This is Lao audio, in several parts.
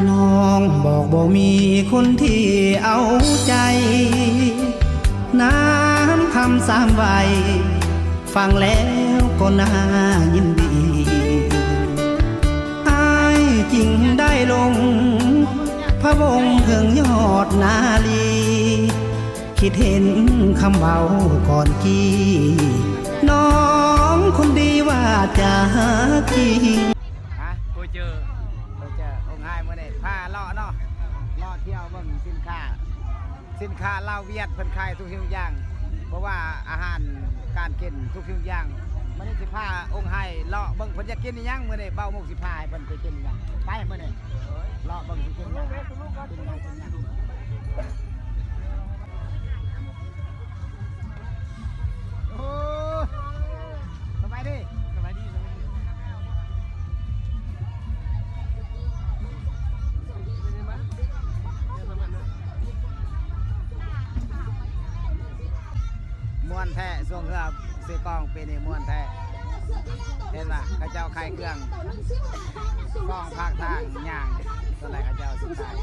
ນ້ອງບອກບໍ່ມີຄົນທີ່ເອົາໃຈ ນາມຄຳສາມໄວ ຟັງແລ້ວກໍໜ້າຍິນດີ ອ້າຍຈຶ່ງໄດ້ຫຼົງພະວົງເທິງຍອດນາລີ ຄິດເຫັນຄຳເວົ້າກ່ອນກີ້ ນ້ອງຄົນດີວ່າຈາຈິງ. ຮະ ໂກເຈີ ໂກເຈີ ອົງໄຮມື້ນີ້ພາເລາະເນາະ ເລາະທ່ຽວເບິ່ງສິນຄ້າ ສິນຄ້າລາວຫວຽດເພິ່ນຂາຍທຸກສິ່ງທຸກຢ່າງ ບໍ່ວ່າອາຫານການກິນທຸກສິ່ງທຸກຢ່າງ. ມື້ນີ້ຊິພາອົງໄຮເລາະເບິ່ງເພິ່ນຢາກກິນອີ່ຫຍັງ ມື້ນີ້ບ່າວມຸກຊິພາໃຫ້ເພິ່ນໄປກິນອີ່ຫຍັງ ໄປມື້ນີ້ເລາະເບິ່ງຊິກິນຫຍັງ ກິນຫຍັງ ກິນຫຍັງ. ໂອ້ ສະບາຍດີ ສະບາຍດີ ສະບາຍດີ. ມ່ວນແທ້ ຊ່ວງເຮືອເຊກອງປີນີ້ມ່ວນແທ້ ເຫັນປະ ເຂົາເຈົ້າຂາຍເຄື່ອງສອງພາກທາງຍ່າງ ສ່ວນຫຼາຍເຂົາເຈົ້າຊິຂາຍ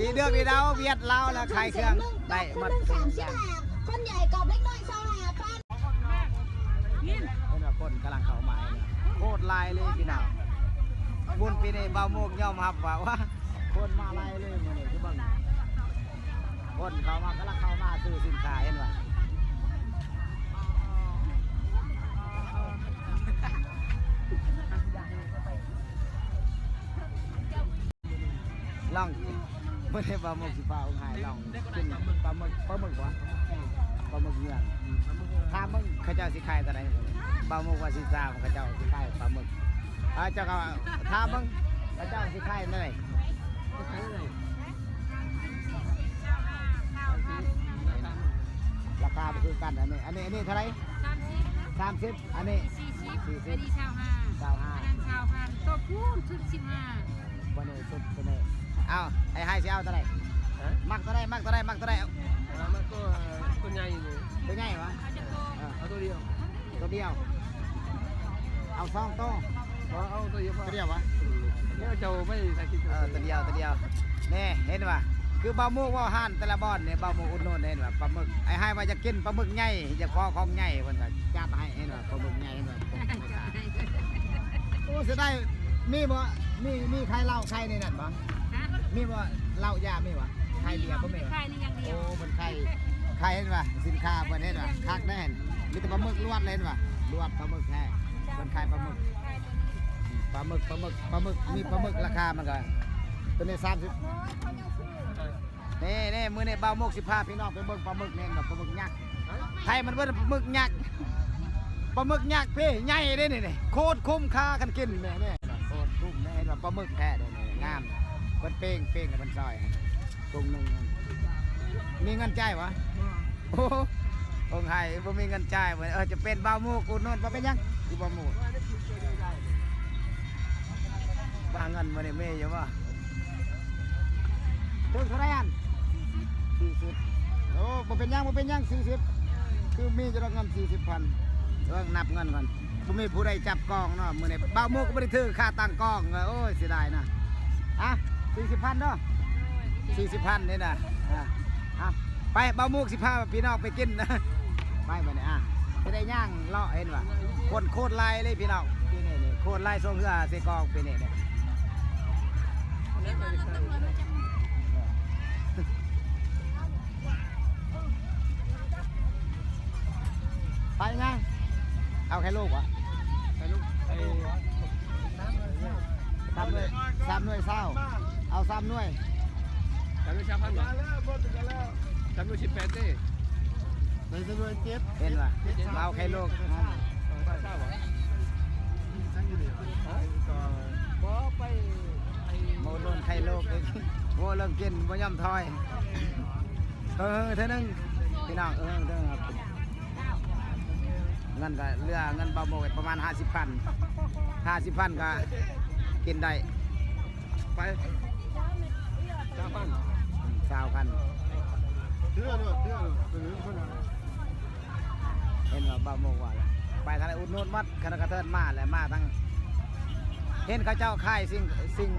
ດີເດືອກດີດາວ ຫວຽດລາວລະຂາຍເຄື່ອງໄດ້ໝົດທຸກຢ່າງ. ຄົນໃຫຍ່ກັບເດັກນ້ອຍຊາວຫ້າພັນ. ເຫັນວ່າຄົນກຳລັງເຂົ້າມາ ໂຄດຫຼາຍເລີຍພີ່ນ້ອງ ບຸນປີນີ້ບ່າວມຸກຍອມຮັບວ່າ ວ່າຄົນມາຫຼາຍເລີຍມື້ນີ້ ຄືເບິ່ງ ຄົນເຂົ້າມາ ກຳລັງເຂົ້າມາຊື້ສິນຄ້າ ເຫັນວ່າ ລອງ ມື້ນີ້ບ່າວມຸກຊິພາອົງໄຮລອງກິນປາໝຶກ ປາໝຶກບໍ່ ປາໝຶກເຫຍື່ອງ ຖາມເບິ່ງເຂົາເຈົ້າຊິຂາຍເທົ່າໃດ ບ່າວມຸກວ່າຊິຖາມເຂົາເຈົ້າຊິຂາຍປາໝຶກ ເອີ ເຈົ້າກໍຖາມເບິ່ງເຂົາເຈົ້າຊິຂາຍເທົ່າໃດ ລາຄາບໍ່ຄືກັນ ອັນນີ້ ອັນນີ້ ອັນນີ້ເທົ່າໃດ ສາມສິບ ສາມສິບ ອັນນີ້ ສີ່ສິບ ອັນນີ້ຊາວຫ້າ ຊາວຫ້າ ອັນນັ້ນຊາວພັນ ຕົວພຸ້ນສຸດສິບຫ້າ ບໍ່ແນ່ສຸດຕົວນີ້ ເອົາ ໄອ້ໄຮຊິເອົາຕົວໃດ ຮະ ມັກຕົວໃດ ມັກຕົວໃດ ມັກຕົວໃດ ເອົາ ມັກຕົວ ຕົວໃຫຍ່ນີ້ ຕົວໃຫຍ່ຫວາ ເອົາຈັກໂຕ ເອີ ເອົາຕົວດຽວ ຕົວດຽວ ເອົາສອງໂຕ ບໍ່ ເອົາຕົວດຽວ ຕົວດຽວຫວາ ອືມ ດຽວເຈົ້າໄປຖ່າຍຄລິບ ເອີ ຕົວດຽວ ຕົວດຽວ ແນ່ ເຫັນຫວາ ຄືບ່າວມຸກເວົ້າຮ້ານແຕ່ລະບ່ອນນີ້ ບ່າວມຸກອຸດໜູນ ເຫັນຫວາ ປາໝຶກ ໄອ້ໄຮວ່າຢາກກິນປາໝຶກໃຫຍ່ ຢາກຂໍຂອງໃຫຍ່ ເພິ່ນກໍຈັດໃຫ້ ເຫັນຫວາ ປາໝຶກໃຫຍ່ ເຫັນຫວາ ໂອ້ ເສຍດາຍ ມີບໍ່ ມີ ມີຂາຍເຫຼົ້າຂາຍໃນນັ້ນບໍ່ ຮະ ມີບໍ່ ເຫຼົ້າຢາມີບໍ່ ຂາຍເບຍບໍ່ມີ ຂາຍນີ້ຢ່າງດຽວ ໂອ້ ເພິ່ນຂາຍ ຂາຍ ເຫັນຫວາ ສິນຄ້າເພິ່ນ ເຫັນຫວາ ຄັກແນ່ ມີແຕ່ປາໝຶກລວດເລີຍ ເຫັນຫວາ ລວດປາໝຶກແທ້ ເພິ່ນຂາຍປາໝຶກ ປາໝຶກ ປາໝຶກ ປາໝຶກ ມີປາໝຶກ ລາຄາມັນກໍ ຕົວນີ້ສາມສິບ ນີ້ ນີ້ ມື້ນີ້ບ່າວມຸກຊິພາພີ່ນ້ອງໄປເບິ່ງປາໝຶກ ເຫັນບໍ່ ປາໝຶກຍັກ ໄທມັນເອີ້ນປາໝຶກຍັກ ປາໝຶກຍັກພີ່ ໃຫຍ່ເດ້ນີ້ ນີ້ ໂຄດຄຸ້ມຄ່າຄັນກິນນີ້ ນີ້ ໂຄດຄຸ້ມ ນີ້ ເຫັນບໍ່ ປາໝຶກແທ້ເດ້ນີ້ ງາມ ເພິ່ນເປັ້ງ ເປັ້ງໃຫ້ເພິ່ນຊອຍ ຖົງໜຶ່ງ ມີເງິນຈ່າຍບໍ່? ໂອ້ ອົງໄຮບໍ່ມີເງິນຈ່າຍເວີ້ຍ ເອີ ຈະເປັນບ່າວມຸກອຸດໜູນ ບໍ່ເປັນຫຍັງ ຄືບ່າວມຸກ ວ່າເງິນມື້ນີ້ມີຢູ່ບໍ່? ເຖິງເທົ່າໃດອັນ? ສີ່ສິບ ໂອ້ ບໍ່ເປັນຫຍັງ ບໍ່ເປັນຫຍັງ ສີ່ສິບ ຄືມີຢູ່ດອກເງິນສີ່ສິບພັນ ເບິ່ງນັບເງິນກ່ອນ ບໍ່ມີຜູ້ໃດຈັບກອງເນາະ ມື້ນີ້ບ່າວມຸກກໍບໍ່ໄດ້ຖືຄ່າຕັ້ງກອງ ໂອ້ຍ ເສຍດາຍນະ ອ່ະ ສີ່ສິບພັນເນາະ ສີ່ສິບພັນນີ້ນະ ອ່ະ ອ່ະ ໄປ ບ່າວມຸກຊິພາພີ່ນ້ອງໄປກິນ ໄປບັດນີ້ ອ່ະ ຊິໄດ້ຍ່າງເລາະ ເຫັນວ່າ ຄົນໂຄດຫຼາຍເລີຍພີ່ນ້ອງ ປີນີ້ນີ້ ໂຄດຫຼາຍ ຊ່ວງເຮືອເຊກອງປີນີ້ນີ້ ໄປຍັງ ເອົາໄຂ່ລູກຫວາ? ໄຂ່ລູກ ໄອ້ ສາມໜ່ວຍ ສາມໜ່ວຍຊາວ ເອົາສາມໜ່ວຍ ສາມໜ່ວຍຊາວພັນຫວາ? ສາມໜ່ວຍສິບແປດເດ້ ໄດ້ສາມໜ່ວຍເຈັດ ເຫັນຫວາ? ເອົາໄຂ່ລູກ ເອົາຊາວຫວາ? ບໍ່ໄປ ໄອ້ ໂມໂດນໄຂ່ລູກ ໂອ້ ເລື່ອງກິນບໍ່ຍອມຖອຍ ເອີ ເທື່ອໜຶ່ງ ພີ່ນ້ອງ ເອີ ເທື່ອໜຶ່ງ ເງິນກໍເຫຼືອ ເງິນບ່າວມຸກປະມານຫ້າສິບພັນ ຫ້າສິບພັນກໍກິນໄດ້ ໄປ ຊາວພັນ ຊາວພັນ ເທື່ອເດີ ເທື່ອເດີ ເຫັນວ່າບ່າວມຸກວ່າແລ້ວ ໄປທາງໃດອຸດໜູນໝົດ ຄະນະກະເທີນມາແລ້ວ ມາທາງ ເຫັນເຂົາເຈົ້າຂາຍສິ່ງ ສິ່ງ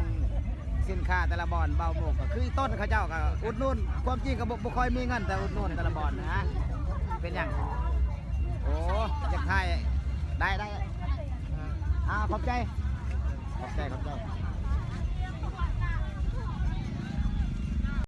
ສິນຄ້າແຕ່ລະບ່ອນ ເບົາໝູກກໍຄືຕົ້ນ ເຂົາເຈົ້າກໍອຸດໜູນ. ຄວາມຈິງກໍບໍ່ ບໍ່ຄ່ອຍມີເງິນ ແຕ່ອຸດໜູນແຕ່ລະບ່ອນນະ. ເປັນຫຍັງ? ໂອ້ ຢາກຖ່າຍ ໄດ້ ໄດ້. ອ່າ ຂອບໃຈ ຂອບໃຈ ຂອບໃຈ.